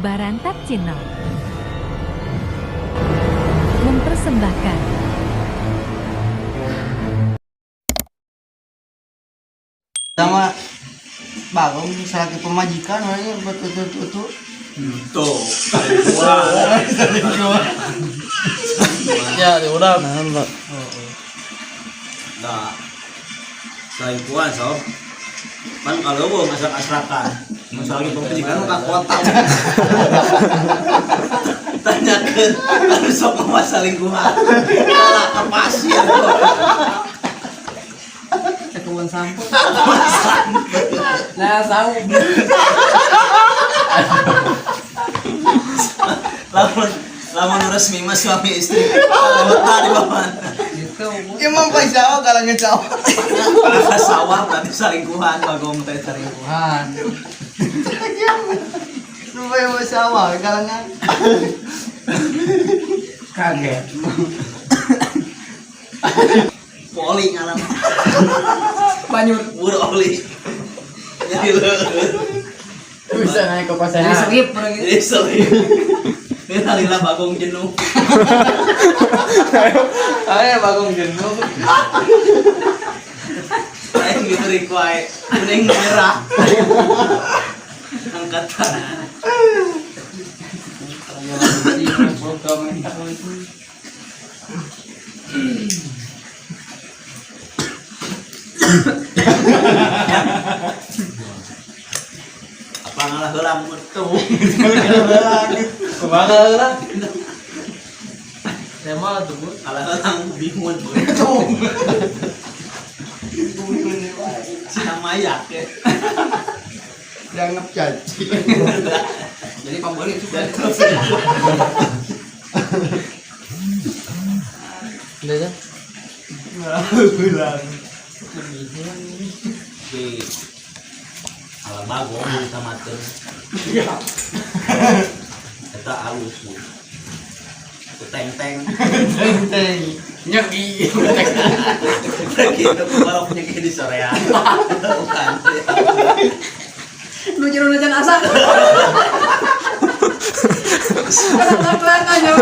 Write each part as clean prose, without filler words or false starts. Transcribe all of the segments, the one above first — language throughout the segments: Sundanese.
Barantak Channel mempersembahkan Sama Bagong salaki pamajikan orangnya betul-betul. Tuh. Ya, di urang. Nah, selingkuhan sob. Kan kalau gua masak asrakan, masak lagi pemajikan ka kota. Tanyakeun anu sok mah selingkuhan. Kalah ke pasir. Kebun sampah. Nah, sahu. Lamun lamun resmi mah suami istri. Kota di bawah. Gitu. Emang pak sawah kalangnya sawah. Kalah sawah berarti selingkuhan bagong teh selingkuhan. Tuhan. Lupa yang mau sawah kalangan. Kaget. Poli ngaran. Banyur. Bur oli. Jadi leueut. Bisa naik ke pasar. Jadi selip gitu. Jadi selip. Ini lila bagong jenuh. Ayo bagong jenuh. Aing diberi kuai kuning merah. Angkat tangan. Apa ngalah heula mun tuh. Kumaha heula? Saya mah tuh, Bu. Ngalah heula bingung. Cina mayak ya. Dianggap caci. Jadi pembeli itu. Udah ya. Bilang. Di ala bagong ditamakeun. Eta alus bu. Teng-teng. Teng. Nyegi. Gitu balok nyegi di sorean. Bukan. Nu jero can asa. Kadang-kadang aja.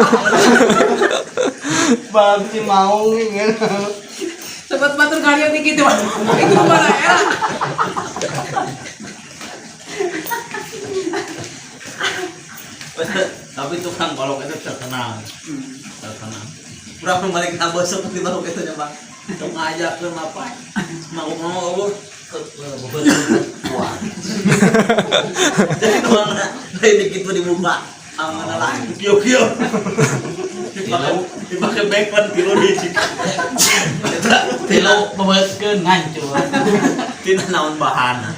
Bang si maung ini. Sobat batur kalian nih gitu. Itu mana era? Tapi tukang kolok itu terkenal. Terkenal. Berapa balik nambah seperti balok itu nya, Bang. Tong ngajak ke apa? Mau mau lu wah. Jadi kemana? Lain dikit tuh dibuka. Aman lah. Kio kio. Dipakai dipakai bacon tilu di Eta Tilu pembeutkeun ngancur. tina naon bahan.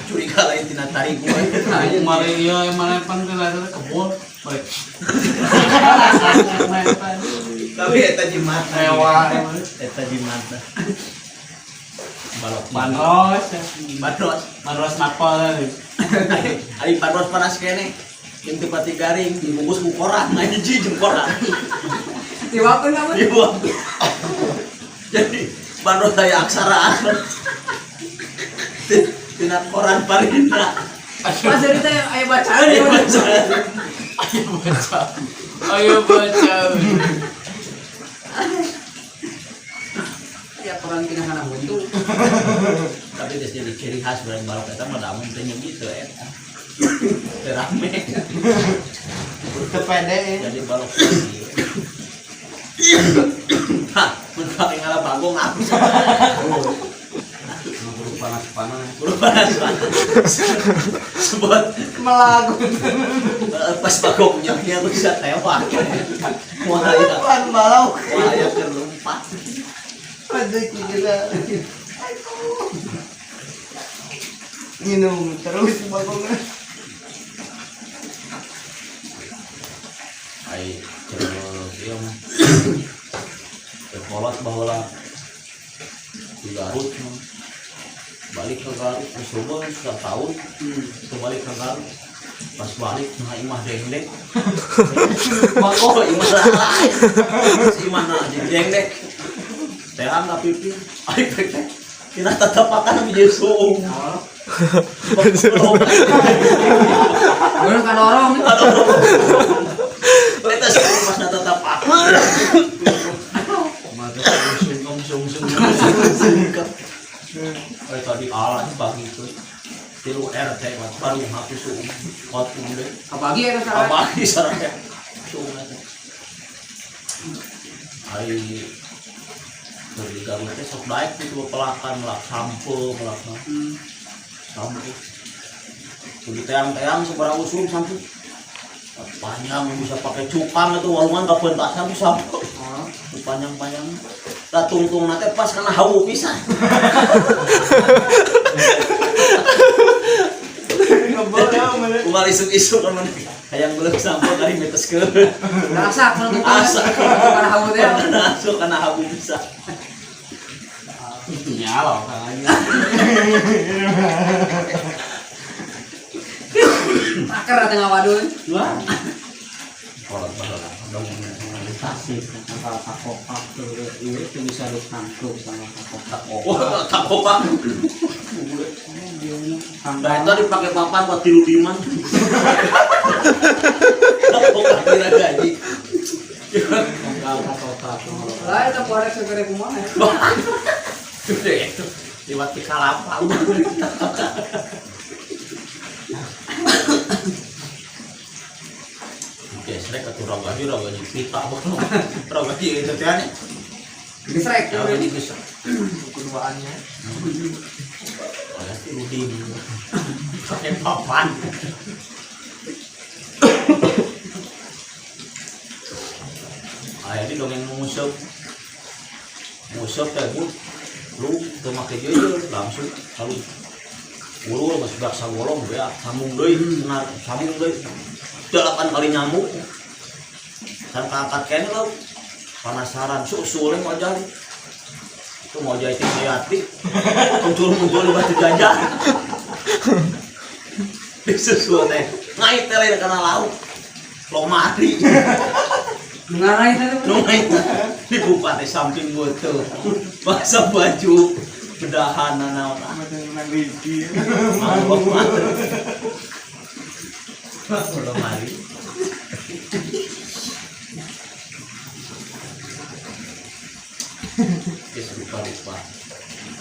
Curiga lain tina tarigu. Mari ieu mana pan teh lah kebun. Balik. Tapi eta jimat. Ewa. Eta jimat. Balok Bandros. Bandros. Bandros napal. Ari bandros panas kene. Inti pati garing dibungkus ku koran, main hiji jeung koran. Diwakeun kamu. Dibuang. Jadi bandros daya aksara. Tina koran parina. Pas dari teh aya bacaan ya. Ayo baca. Ayo baca. Ayo baca. Ya koran kena kana buntu. Tapi geus jadi ciri khas barang balok eta mah damun teh gitu eta. Teu rame. Tepede. Jadi balok lagi. Hah, mun pake ngalah bagong aku. Buru panas-panas. Buru panas. Sebut Melagu. Pas bagong nyamnya aku bisa tewak. Wah ya, Pan balok. wah ya keur lompat. Aduh gila. Minum terus bagongnya. Ai cerewet ieu mah. Sekolah baheula di Garut mah. Balik ke Garut, coba setahun, kembali ke Garut. Pas balik nah imah dengdek. Oh, imah lain. Si imah nah jadi dengdek. Teang ka pipi. Ai pek teh. Tina tatapakan jeung suung. Orang kadorong. Eta sih pas tetap aku. Mata sungkem sungkem sungkem. Eh tadi alat bagi itu. Tilu RT baru hapus suum. Kot deh. Kabagi eta sareng. Kabagi sareng. Suum eta. Ari dari Garut teh sok daek gitu pelakan melak sampo melak sampo. Kudu teang-teang sabaraha usum sampo. Panjang bisa pakai cukang itu walungan kapentasan tuh sampo. Panjang-panjang. Lah tungtung teh pas kana hawu pisan. Kumaha isuk-isuk kan mana hayang beuleuk sampo kali meteskeun. Rasa kalau gitu. Asa. Kana hawu teh. Masuk kana hawu pisan. Nyala kayaknya. Taker teh ngawadul. Wah. Kolot baheula dong. Tasik tangkal kakopak tuh ieu teu bisa ditangkep sama kakopak. Wah, tak kopak. Nah, itu dipakai papan buat tilu lima. Tak kopak kira gaji. Tangkal kakopak. Lah eta korek segere kumaha. Gede itu. Lewat di kalapa. Oke, srek atuh ragaji ragaji pita bono. Ragaji itu teh ane. Gesrek. Ragaji geus. Keduaannya. Oh, ya tilu lima. Pakai papan. Aya di dongeng nguseup. Nguseup teh bu. Lu teu make jeujeur langsung lalu ulur geus bak sagolong beak sambung deui cenah sambung deui 8 kali nyamuk. San kaangkat keneh lo penasaran susul mau jali. Itu mau jahit hayati. Muncul-muncul di batu gajah. Disusul teh. Ngait teh lain kana laut. Lomari. Ngarai teh. Nu ngait dibuka teh samping beuteung. Basa baju bedahan naon. Macam menang Riki. Lomari. Geus rupa-rupa.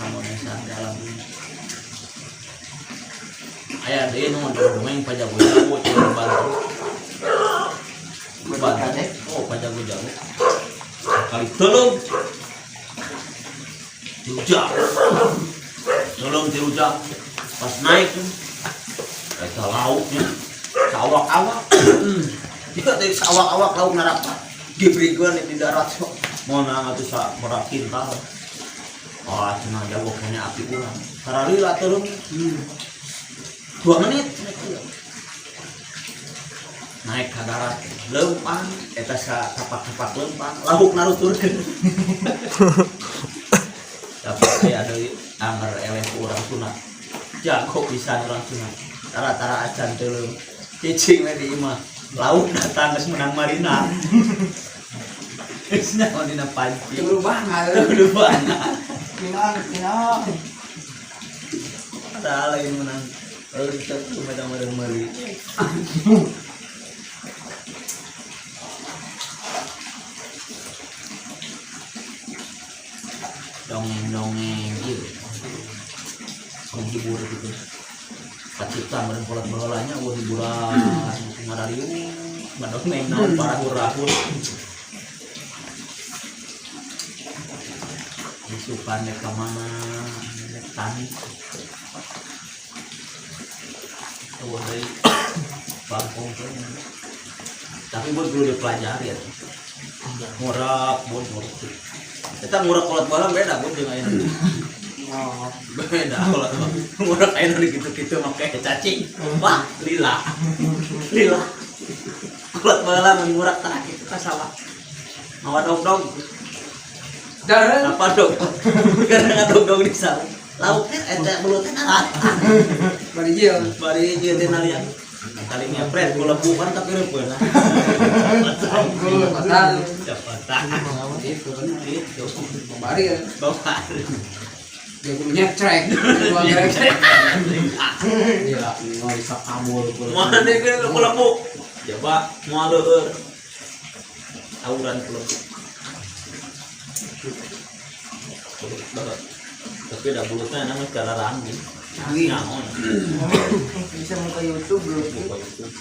Kamonesan dalam dunia. Aya deui nu dongeng pajago-jago cenah bantu. Bantu. Oh, pajago-jago. Kali tolong. Dirujak. Tolong dirujak. Pas naik tuh. Eta lauknya sawak-awak. Dia dari sawak-awak lauk narapat. Diberikan di darat sok. Monang atuh sa berak kintal. Ah, cenah jago kene api urang. Karalila teureum. 2 menit naik ke darat leumpang eta sa tapak-tapak leumpang lauk naruturkeun. Tapi aya deui angger eleh ku urang Sunda. Jago pisan urang Sunda. Tara-tara acan teuleum. Cicing we di imah. Lauk datang geus meunang marina. Geus nyaho dina panci. Teu banget. Teu banget. Minang, minang. Tara lain menang. Lalu dicek macam-macam meuli. Dongeng-dongeng gitu. Menghibur gitu. Pacipta meureun kolot baheulanya eueuh hiburan ngarariung ngadongeng naon parahur-rahur. Isukan rek ka mana rek tani. Eueuh deui bangkong teh. Tapi buat perlu dipelajari ya. Ngurak, buat ngurak. Eta ngurak kolot baheula beda buat jeung ayeuna. Oh. Beda kolot mah. Ngurak ayeuna dikitu-kitu make cacing. Wah, lila. Lila. Kolot baheula mun ngurak tah kitu ka sawah. Mawa dog-dog. Darah. Apa dog? Karena ngadog-dog di sawah. Lauk teh eta belut teh rata. Bari jeung. Bari jeung teh nalian. Kali ngepret kulebu kan tapi reupeun lah. Cepatan. Cepatan. Itu benar. Itu. Bari ya. Bapak. Dia kudu nyetrek. Dua nyetrek. Gila, nggak bisa kabur. Moal deh ke kulepu. Coba moal leueur. Auran kulepu. Banget. Tapi udah bulutnya namanya secara ranggi. Canggih. Nyaon. Bisa muka YouTube belum? Buka YouTube.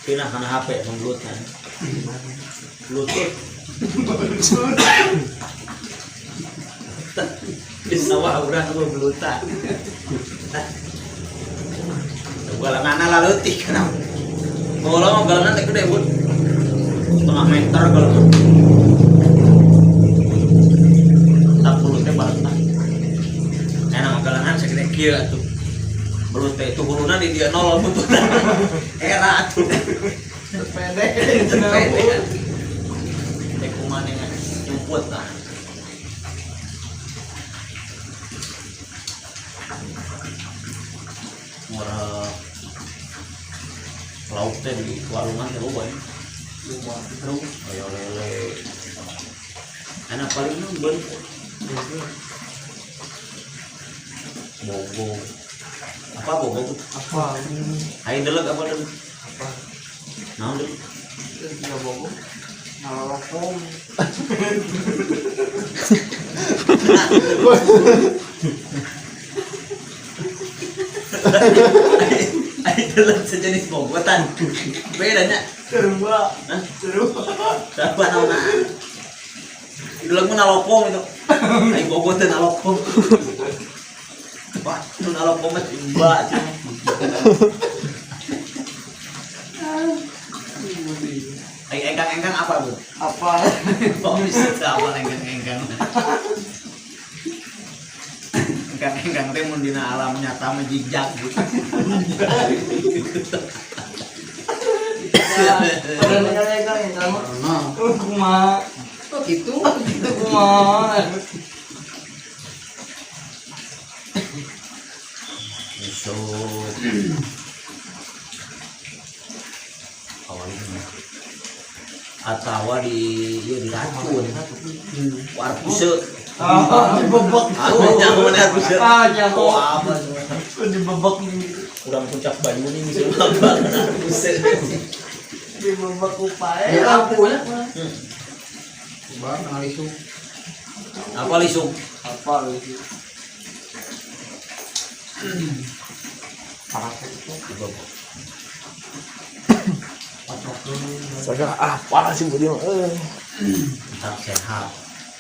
Pindah karena HP membelutnya. Bluetooth. Di sawah urang gua belutan. Galangan laleutik kana. Baheula mah galangan teh gede, Bud. Setengah meter galangan. Tak belut teh barengan. Enak galangan segede kieu atuh. Belut teh itu huluna di dia nol butuhna. Era atuh. Pendek. Pendek. Teh kumaha nyumput lah. Murah lauk teh di warungan teh loba ya. Terus Kayak lele. Enak paling nungguan. Bogo. Apa bogo tuh? Apa? Ayo deleg apa deleg? Apa? Naon deleg? Tiga bogo. Nalokong. Ayo deleg sejenis bogotan. Bedanya. Serua. Hah? Serua. Siapa naon? Deleg mah nalokong itu. Ayo bogo teh nalokong. Wah, itu nalokong mah imba cenah. Ayo engkang-engkang apa, Bu? Apa? Kok bisa apa engkang-engkang? Engkang-engkang teh mun dina alam nyata mah jijak gitu. Ada engkang ya sama. Nah, Kumaha? kok gitu? Itu kumaha? Usut. Awalnya atawa di ieu diracun. Arpuse. Ah, dibebek. Ah, nyaho arpuse. Ah, nyaho. Oh, apa Dibebek nih. Kurang puncak Bayu nih misalnya apa arpuse. Dibebek upae. Ya lampu ya. Coba ngalisung. Apa lisung? Apa gitu? Sekarang apa sih Budi mah? Tetap sehat.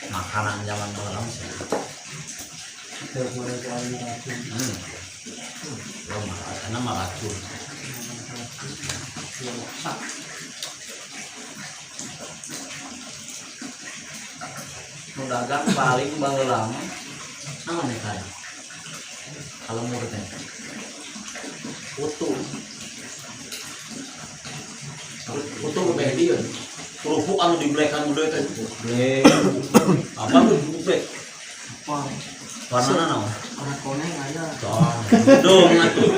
Makanan zaman baheula sehat. Lo makan mah racun. Nu dagang paling baheula mah naon ya kaya? Kalau murid teh. Utuh. Utuh lebih dia. Kerupuk anu diblekan gede teh. Blek. Apa tuh blek? Apa? Warnana naon? Warna koneng aja. Dong atuh.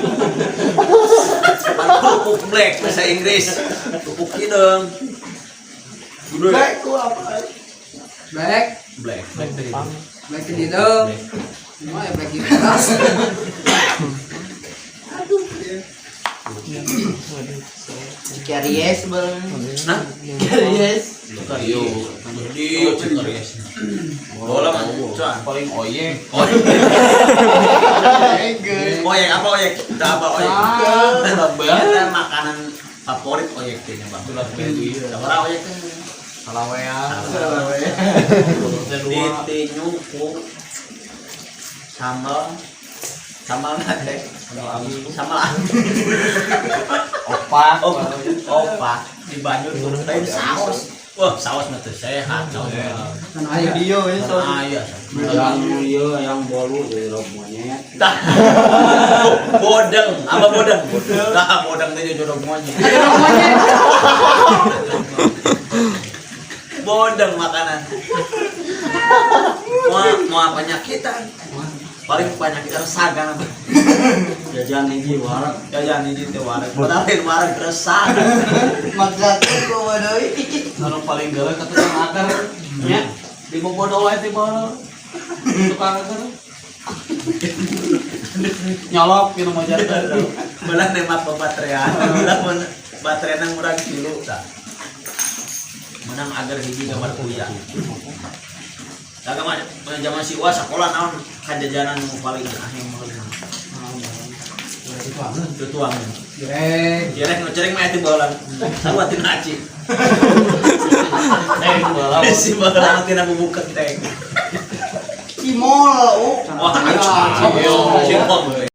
Pan kerupuk black bahasa Inggris. Kerupuk hideung. Gede. Black ku apa? Black, Black. Black teh. black hidung. Semua ya black hidung. Cikaries bang. Nah, Cikaries. Cikario. Jadi Cikaries. Bola mah paling oyek. Oyek apa oyek? Kita apa oyek? Ah, Kita makanan favorit oyek kayaknya bang. Sabaraha oyek teh? Salawea. Ditinyu ku sambal sambal teh sambal Opak. opak di banyu tuh lain saus. Wah, saus mah teu sehat saus. Kan aya. Video ya Kan soal. aya. Yang iya yang bolu jadi rok monyet. Tah. Bodeng, apa bodeng? Tah, bodeng teh jodoh monyet. Ada monyet. Bodeng makanan. Mau mau penyakitan. Paling penyakitan sagan apa? Jajan hiji warak. Jajan ini teh wareg. Padahal lain wareg resah. Maksudnya ku waduh. Anu paling gawe kata tukang akar. Nya di bobodo wae teh baheula. Tukang itu. Nyolok gitu mau jadi. Belah nembak baterai. Lamun baterai nang murag kilo tah. Menang agar hiji gambar kuya. Daga mah zaman si Uwa sekolah naon kajajanan nu paling aheng paling. Tutuang. Jireng. Jereng nu cereng mah eta baheula. Sarua tina aci. Eh, bola. Si baheula tina bubuk kenteng. Cimol, oh. Wah, Cimol. cimol.